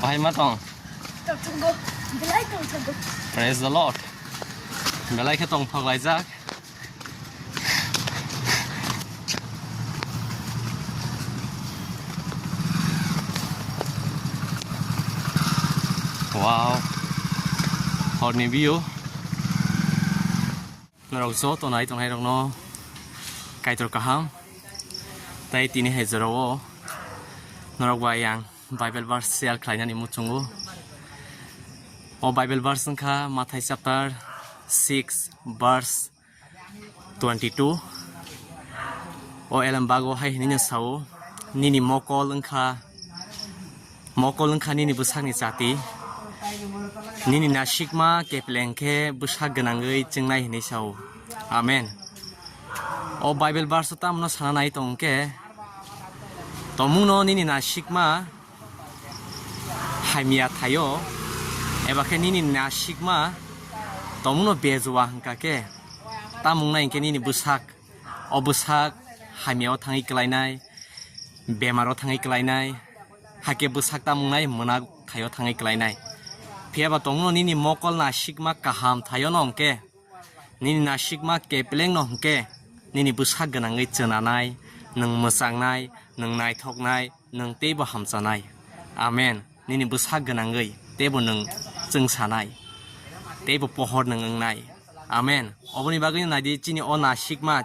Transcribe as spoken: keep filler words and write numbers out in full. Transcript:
Bahai ma tong? Praise the Lord. Belai khe tong thok laijak. Wow. Horni view. Norok joto nai tongnai rokno Kaitor kaham. Tai tini hai jorao norok bai ang Bible verse share khlainani muchungo. O Bible verse wngkha Mathai chapter six verse twenty-two. O elembago hai hinwi sao, nini mokol wngkha, mokol wngkha nini bwsakni chati, nini nasikma kepleng khe bwsak gwnangwi chwngnai hinwi sao. Amen. O Bible verse o tamno sana nai tong khe, tongmungno nini nasikma hamya thaio, eba khe nini nasikma tongmungno bejuwa hwnkha khe, tamung nai hwnkhe nini bwsak, o bwsak hamyao thangwi kwlainai, bemaro thangwi kwlainai, hakhe bwsak tamung nai mwnak thaio thangwi kwlainai. Phiya ba tongmungno nini mokol nasikma kaham thaio no hwnkhe, nini nasikma keplengno hwnkhe nini bwsak gwnangwi chwnanai, nwng mwchangnai, nwng naithoknai, nwng teibo hamchanai. Amen. Nini bwsak gwnangwi teibo nwng chwngsanai, teibo pohor nwng wngnai. Amen. Oboni bagwi naidi chini o nasikma